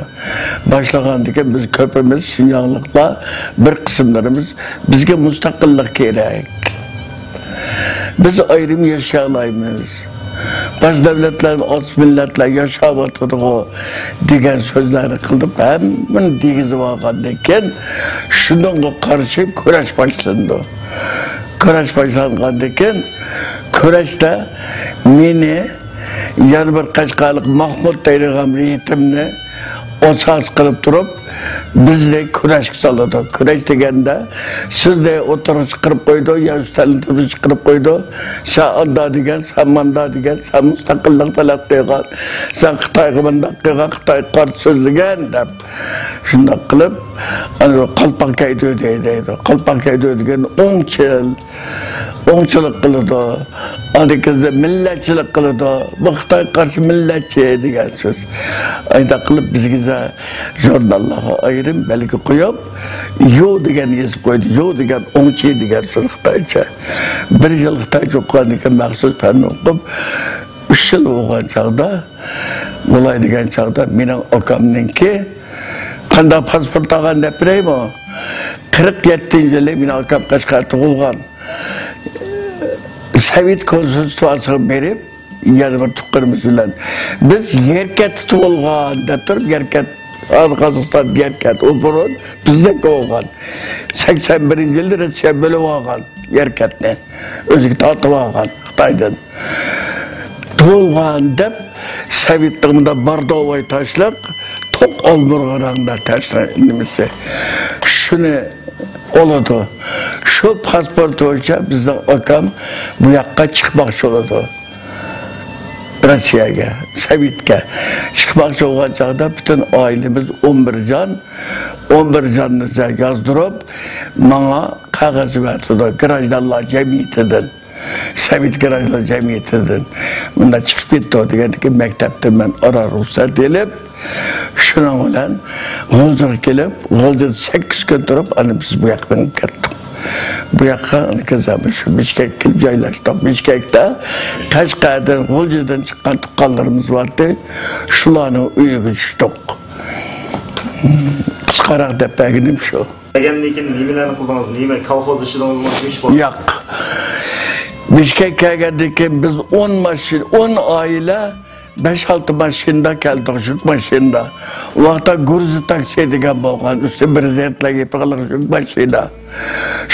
باشلىغاندىن كېيىن بىز كۆپىمىز شىنجاڭلىقلار، بىر قىسىملىرىمىز بىزگە مۇستەقىللىق كېرەك. بىز ئايرىم ياشىيالايمىز. باشقا دۆلەتلەر، ئاز مىللەتلەر ياشاۋاتىدىغۇ دېگەن سۆزلەرنى قىلدۇق. ھەممىنى دېگۈزۈپ ئالغاندىن كېيىن شۇنىڭغا قارشى كۈرەش باشلىنىدۇ. كۈرەش باشلانغاندىن كېيىن كۈرەشتە مېنى يەنە بىر قەشقەرلىك ماھمۇت دەيدىغان بىر يېتىمنى ئاساس قىلىپ تۇرۇپ، بىزنى كۈرەشكە سالىدۇ. كۈرەش دېگەندە، سىزنى ئوتتۇرىغا چىقىرىپ قويىدۇ، يا ئۈستەلنى تۈزۈپ چىقىرىپ قويىدۇ. سەن ئاندا دېگەن، سەن ماندا دېگەن، سەن مۇستەقىللىق تەلەپ قىلغان، سەن خىتايغا مۇنداق قىلغان، خىتايغا قارشى سۆزلىگەن دەپ، شۇنداق قىلىپ، ئانا قالپاق كەيدۇ دەيدۇ. قالپاق كەيدۇ دېگەن ئوڭچىل. ئوڭچىلىق قىلىدۇ، ئاندىن كېيىن مىللەتچىلىك قىلىدۇ. بۇ خىتايغا قارشى مىللەتچى دېگەن سۆز. ئاينداق قىلىپ بىزگىچە ژۇرناللارغا ئايرىم بەلگە قويۇپ، يو دېگەن يېزىپ قويدى. يو دېگەن ئوڭچى دېگەن سۆز خىتايچە. بىر يىل خىتايچە ئوقۇغاندىن كېيىن مەخسۇس پەن ئوقۇپ، ئۈچ يىل بولغان چاغدا، بولاي دېگەن چاغدا مېنىڭ ئاكامنىڭكى قانداق پاسپورت ئالغان دەپ بېرەيمۇ؟ قىرىق يەتتىنچى يىلى مېنىڭ ئاكام قەشقەر تۇغۇلغان. سوۋېت كونسۇلستۋاسىغا بېرىپ، يەنە بىر تۇغقىنىمىز بىلەن، بىز يەركەنتتە تۇغۇلغان دەپ تۇرۇپ، يەركەنت، ھازىر قازاقىستان يەركەنت، ئۇ بۇرۇن بىزنىڭكى بولغان. سەكسەن بىرىنچى يىلى روسىيە بۆلۈپ ئالغان يەركەنتنى. ئۆزىگە تارتىپ ئالغان خىتايدىن. تۇغۇلغان دەپ سوۋېتنىڭ مۇنداق ماردوۋاي تاشلىق، توق ئالمۇرغا رەڭدە تاشلىق نېمىسى. شۇنى ئالىدۇ. شۇ پاسپورت بويىچە بىزنىڭ ئاكام بۇ ياققا چىقماقچى بولىدۇ. روسىيەگە، سوۋېتكە چىقماقچى بولغان چاغدا پۈتۈن ئائىلىمىز ئون بىر جان، ئون بىر جاننى يازدۇرۇپ، ماڭا قەغەز بەردى گراژدانلار جەمئىيىتىدىن، سوۋېت گراژدانلار جەمئىيىتىدىن مۇنداق چىقىپ كېتىدۇ دېگەندىكىن، مەكتەپتىن مەن ئاران رۇخسەت ئېلىپ، شۇنىڭ بىلەن غۇلجىغا كېلىپ، غۇلجىدا سەككىز كۈن تۇرۇپ، ئاندىن بىز بۇ ياققا مېڭىپ كەتتۇق. بۇ ياققا ئاندىن كېيىن بىز بىشكەككە كېلىپ جايلاشتۇق. بىشكەكتە قەشقەردىن، غۇلجىدىن چىققان تۇغقانلىرىمىز بارتى. شۇلارنىڭ ئۆيىگە چۈشتۇق. قىسقىراق دەپ بەرگىنىم شۇ. كەلگەندىن كېيىن نېمىلەرنى قىلدىڭىز؟ نېمە، كالخوز ئىشلىدىڭىزمۇ؟ نېمە ئىش بولدى؟ ياق. بىشكەككە كەلگەندىن كېيىن بىز ئون ماشىنا، ئون ئائىلە، بەش-ئالتە ماشىنىدا كەلدۇق، يۈك ماشىنىدا. ئۇ ۋاقىتتا گۇرزا تاكسى دېگەن بولغان، ئۈستى بىر زەتلەرگە يېپىقلىق يۈك ماشىنا.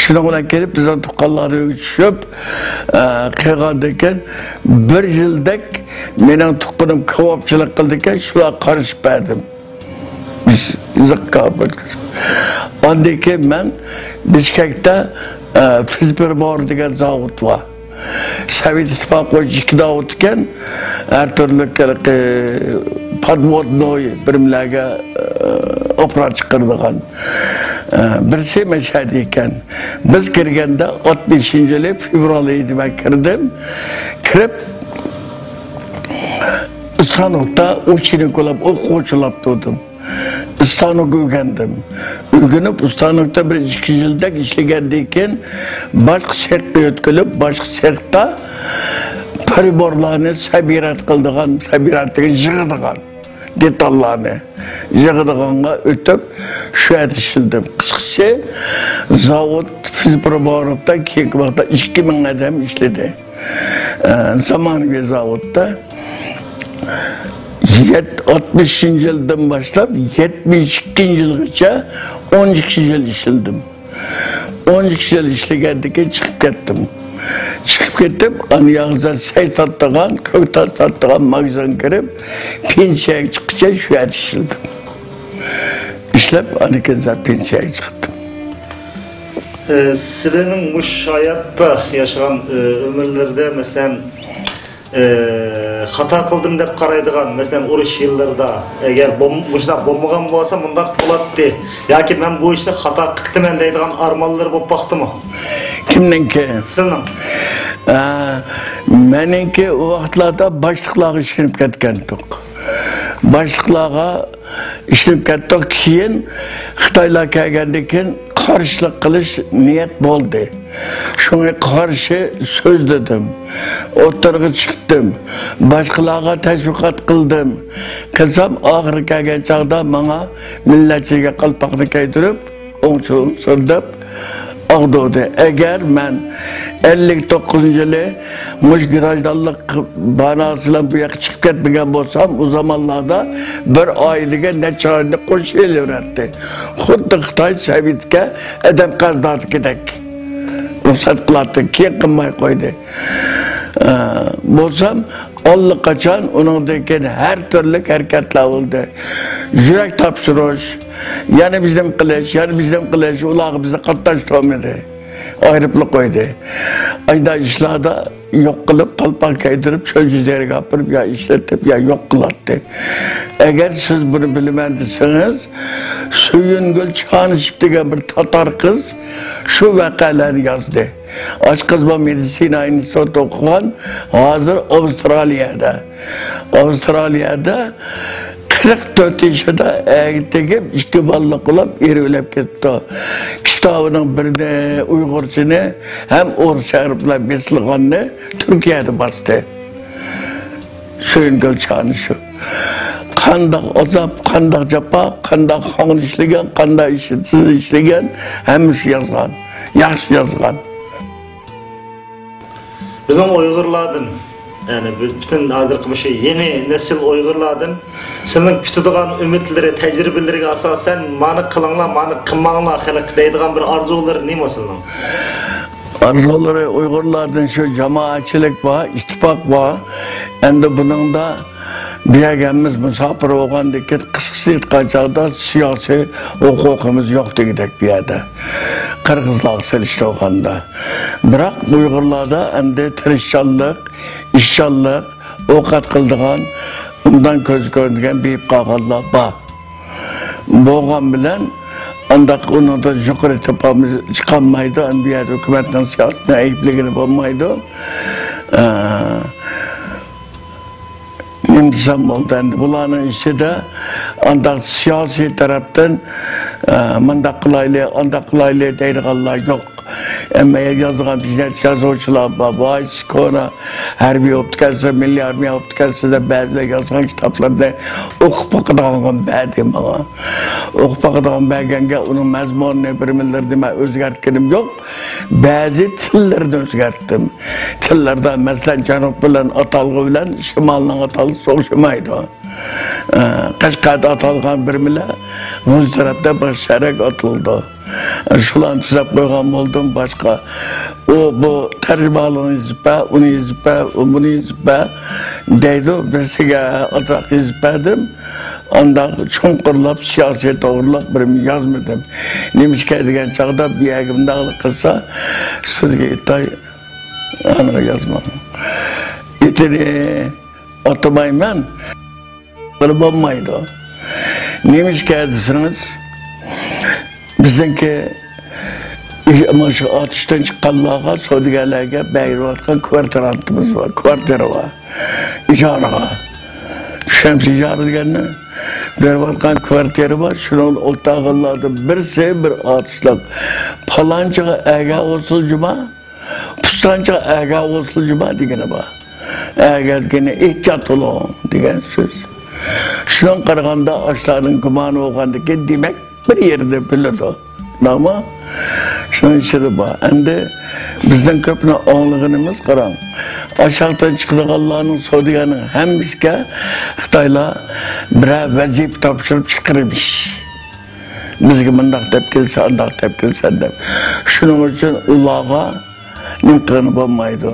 شۇنىڭ بىلەن كېلىپ، بىزنىڭ تۇغقانلارنىڭ ئۆيىگە چۈشۈپ، ئە، قىلغاندىن كېيىن، بىر يىلدەك مېنىڭ تۇغقىنىم كاۋاپچىلىق قىلىدىكەن، شۇلارغا قارىشىپ بەردىم. زىققا بىر. ئاندىن كېيىن مەن بىشكەكتە، ئە، فىزپرىبور دېگەن زاۋۇت بار. سوۋېت ئىتتىپاقى بويىچە ئىككى زاۋۇت ئىكەن، ھەر تۈرلۈك ھېلىقى подводной بىرىملەرگە، ئە، ئاپپارات چىقىرىدىغان. ئە، بىرسى مەشھەدە ئىكەن. بىز كىرگەندە ئاتمىشىنچى يىلى فېۋرال ئېيىدا مەن كىردىم. كىرىپ، ئىستانوكتا ئۇچىنى كولاپ، ئوقۇغۇچىلاپ تۇردۇم. ئىستانوك ئۆگەندىم. ئۆگىنىپ، ئىستانوكتا بىر ئىككى يىلدەك ئىشلىگەندىن كېيىن، باشقا سېخقا يۆتكىلىپ، باشقا سېختا پرىبورلارنى سەبىرات قىلىدىغان، سەبىراتىغا يىغىدىغان دېتاللارنى يىغىدىغانغا ئۆتۈپ، شۇ يەردە ئىشلىدىم. قىسقىسى، زاۋۇت فىزپرىبوروفتا كېيىنكى ۋاقىتتا ئىككى مىڭ ئادەم ئىشلىدى. ئە، زامانىۋى زاۋۇتتا يەت-، ئاتمىشىنچى يىلدىن باشلاپ يەتمىش ئىككىنچى يىلغىچە ئون ئىككى يىل ئىشلىدىم. ئون ئىككى يىل ئىشلىگەندىن كېيىن چىقىپ كەتتىم. چىقىپ كېتىپ، ئانا ياغزا سەي ساتىدىغان، كۆكتات ساتىدىغان ماگىزىنغا كىرىپ، پېنسىيەگە چىققىچە شۇ يەردە ئىشلىدىم. ئىشلەپ، ئاندىن كېيىن پېنسىيەگە چىقتىم. ئە، سىلەرنىڭ مۇشۇ ھاياتتا ياشىغان، ئە، ئۆمۈرلىرىدە، مەسىلەن، ئە، خاتا قىلدىم دەپ قارايدىغان، مەسىلەن، ئۇرۇش يىللىرىدا، ئەگەر بولم-، مۇشۇنداق بولمىغان بولسا، مۇنداق بولاتتى ياكى مەن بۇ ئىشنى خاتا قىپتىمەن دەيدىغان ئارمانلىرى بولۇپ باقتىمۇ؟ كىمنىڭكى؟ سىلنىڭ. ئە، مېنىڭكى ئۇ ۋاقىتلاردا باشلىقلارغا ئىشىنىپ كەتكەنتۇق. باشلىقلارغا ئىشىنىپ كەتتۇق. كېيىن خىتايلار كەلگەندىن كېيىن قارشىلىق قىلىش نىيەت بولدى. شۇڭا قارشى سۆزلىدىم. ئوتتۇرىغا چىقتىم. باشقىلارغا تەشۋىقات قىلدىم. قىلسام، ئاخىرى كەلگەن چاغدا ماڭا مىللەتچىگە قالپاقنى كىيدۈرۈپ، ئوڭشۇلسۇن دەپ ئاغدۇردى. ئەگەر مەن ئەللىك توققۇزىنچى يىلى مۇشۇ گراژدانلىق باناسى بىلەن بۇ ياققا چىقىپ كەتمىگەن بولسام، ئۇ زامانلاردا بىر ئائىلىگە نەچچە ئائىلىنى قوشۇۋېلىۋېرەتتى. خۇددى خىتاي سوۋېتكە ئادەم قەرزدارىدىكىدەك رۇخسەت قىلاتتى، كېيىن قىلماي قويدى. ئە، بولسام، ئاللىقاچان ئۇنىڭدىن كېيىن ھەر تۈرلۈك ھەرىكەتلەر بولدى. يۈرەك تاپشۇرۇش، يەنە بىر نېمە قىلىش، يەنە بىر نېمە قىلىش، ئۇلارغا بىزنى قاتناشتۇرمىدى. ئايرىپلا قويدى. ئايدا ئىشلاردا يوق قىلىپ، قالپاق كىيدۈرۈپ، شۇنچە يەرگە ئاپىرىپ، يا ئىشلىتىپ، يا يوق قىلاتتى. ئەگەر سىز بۇنى بىلىمەن دېسىڭىز، سۆيۈنگۈل چانىشېف دېگەن بىر تاتار قىز شۇ ۋەقەلەرنى يازدى. ئاشقازان مېدىتسىنا ئىنستىتۇتىدا ئوقۇغان، ھازىر ئاۋسترالىيەدە. ئاۋسترالىيەدە قىرىق تۆت يېشىدا ئەرگە تېگىپ، ئىككى بالىلىق بولۇپ، ئېرى ئۆلۈپ كېتىپتۇ. كىتابىنىڭ بىرىنى ئۇيغۇرچىنى ھەم ئورۇسچە ھەرپ بىلەن بېسىلغاننى تۈركىيەدە باستى. سۆيۈنگۈل چانىشېف. قانداق ئازاب، قانداق جاپا، قانداق خاڭ ئىشلىگەن، قانداق ئىشسىز ئىشلىگەن، ھەممىسى يازغان. ياخشى يازغان. بىزنىڭ ئۇيغۇرلاردىن، يەنى بۈ-، پۈتۈن ھازىرقى مۇشۇ يېڭى نەسىل ئۇيغۇرلاردىن سىلىنىڭ كۈتىدىغان ئۈمىدلىرى، تەجرىبىلىرىگە ئاساسەن، مانا قىلىڭلار، مانا قىلماڭلار، خەلق دەيدىغان بىر ئارزۇلىرى نېمە سىلىنىڭ؟ ئارزۇلىرى ئۇيغۇرلاردىن شۇ جامائەتچىلىك بار، ئىتتىپاق بار. ئەمدى بۇنىڭدا بۇ يەرگە ھەممىمىز مۇساپىر بولغاندىن كېيىن، قىسقىسى ئېيتقان چاغدا سىياسىي ھوقۇقىمىز يوق دېگۈدەك بۇ يەردە. قىرغىزلارغا سېلىشتۇرغاندا. بىراق ئۇيغۇرلاردا ئەمدى تىرىشچانلىق، ئىشچانلىق، ئوقەت قىلىدىغان، ئۇنداق كۆزگە كۆرۈنگەن بېيىپ قالغانلار بار. بولغان بىلەن ئانداق ئۇنىڭدا يۇقىرى تېپىمىز چىقالمايدۇ. ئەمدى بۇ يەردە ھۆكۈمەتنىڭ سىياسىتىنى ئەيىبلىگىلى بولمايدۇ. ئە، نېمە دېسەم بولدى ئەمدى؟ بۇلارنىڭ ئىچىدە ئانداق سىياسىي تەرەپتىن، ئە، مۇنداق قىلايلى، ئانداق قىلايلى دەيدىغانلار يوق. ھەممە يازغان بىزنەچ يازغۇچىلار بار. ۋاي، سىز كونا ھەربىي بوپتىكەنسىز، مىللىي ئارمىيە بوپتىكەنسىز دەپ بەزىلەر يازغان كىتابلىرىنى ئوقۇپ باقىدىغان بەردى ماڭا. ئوقۇپ باقىدىغان بەرگەنگە ئۇنىڭ مەزمۇنىنى، بىر مىللىرىنى مەن ئۆزگەرتكىنىم يوق. بەزى تىللىرىنى ئۆزگەرتتىم. تىللاردا، مەسىلەن، جەنۇب بىلەن ئاتالغۇ بىلەن شىمالنىڭ ئاتالغۇسى ئوخشىمايدۇ. ئە، قەشقەردە ئاتالغان بىر مىللەت غۇنچە تەرەپتە باشقا شەرەك ئاتىلىدۇ. شۇلارنى تۈزەپ قويغان بولدۇم باشقا. ئۇ، بۇ تەرجىمىھالىنى يېزىپ بەر، ئۇنى يېزىپ بەر، ئۇ، بۇنى يېزىپ بەر دەيدۇ. بىرسىگە ئازراق يېزىپ بەردىم. ئانداق چوڭقۇرلاپ سىياسىي توغرىلىق بىر يازمىدىم. نېمىشقا دېگەن چاغدا بۇ يەرگە مۇنداقلا قىلسا، سىزگە ئېيتاي، ئانىغا يازماڭ. ئېتىنى ئاتىمايمەن. بولمايدۇ. نېمىشقا دېسىڭىز، بىزنىڭكى مۇشۇ ئاتۇشتىن چىققانلارغا، سودىگەرلەرگە بېرىۋاتقان كۋارتىرانتىمىز بار، كۋارتىرا بار. ئىجارىغا. چۈشەنسىز ئىجارە دېگەننى؟ بېرىۋاتقان كۋارتىرا بار، شۇنىڭدا ئولتۇرغانلاردىن بىرسى بىر ئاتۇشلۇق. پالانچىغا ئەگە بولسۇن جۇما، پۇستانچىغا ئەگە بولسۇن جۇما دېگىنى بار. ئەگە دېگىنى ئېھتىيات بولۇڭ دېگەن سۆز. شۇنىڭغا قارىغاندا ئاشۇلارنىڭ گۇمانى بولغاندىكىن، دېمەك، بىر يەردە بىلىدۇ. شۇنداقمۇ؟ شۇنىڭ ئىچىدە بار. ئەمدى بىزنىڭ كۆپىنچە ئاڭلىغىنىمىز، قاراڭ، ئاشاقتىن چىقىدىغانلارنىڭ، سودىگەرنىڭ ھەممىسىگە خىتايلار بىرەر ۋەزىپە تاپشۇرۇپ چىقىرىمىش. بىزگە مۇنداق دەپ كەلسە، ئانداق دەپ كەلسە دەپ. شۇنىڭ ئۈچۈن ئۇلارغا نېمە قىلغىلى بولمايدۇ.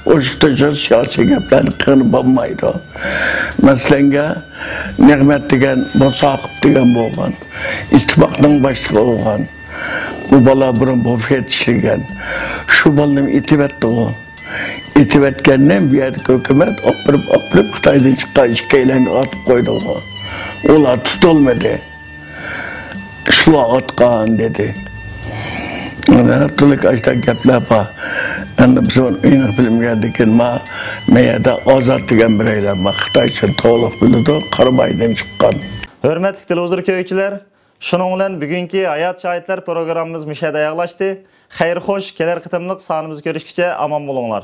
ئوشۇق تۆشۈك سىياسىي گەپلەرنى قىلغىلى بولمايدۇ. مەسىلەنگە، نېمەت دېگەن، بوساقوف دېگەن بولغان. ئىتتىپاقنىڭ باشلىقى بولغان. ئۇ بالا بۇرۇن بوفېت ئىشلىگەن. شۇ بالىنى ئېتىۋەتتىغۇ. ئېتىۋەتكەندىن بۇ يەردىكى ھۆكۈمەت ئاپىرىپ، ئاپىرىپ خىتايدىن چىققان ئىككىيلەنگە ئاتىپ قويدىغۇ. ئۇلار تۇتۇلمىدى. شۇلار ئاتقان دېدى. ھەر تۈرلۈك ئاشۇنداق گەپلەر بار. ئەمدى بىز ئۇنى ئېنىق بىلمىگەندىكىن، ما، ما يەردە ئازاد دېگەن بىرەيلەن بار. خىتايچە تولۇق بىلىدۇ، قارامايدىن چىققان. ھۆرمەتلىك تېلېۋىزور كۆرگۈچىلەر، شۇنىڭ بىلەن بۈگۈنكى ھايات شاھىتلار پروگراممىمىز مۇشۇ يەردە ئاياغلاشتى. خەير خوش، كېلەر قېتىملىق سانىمىزدا كۆرۈشكىچە ئامان بولۇڭلار.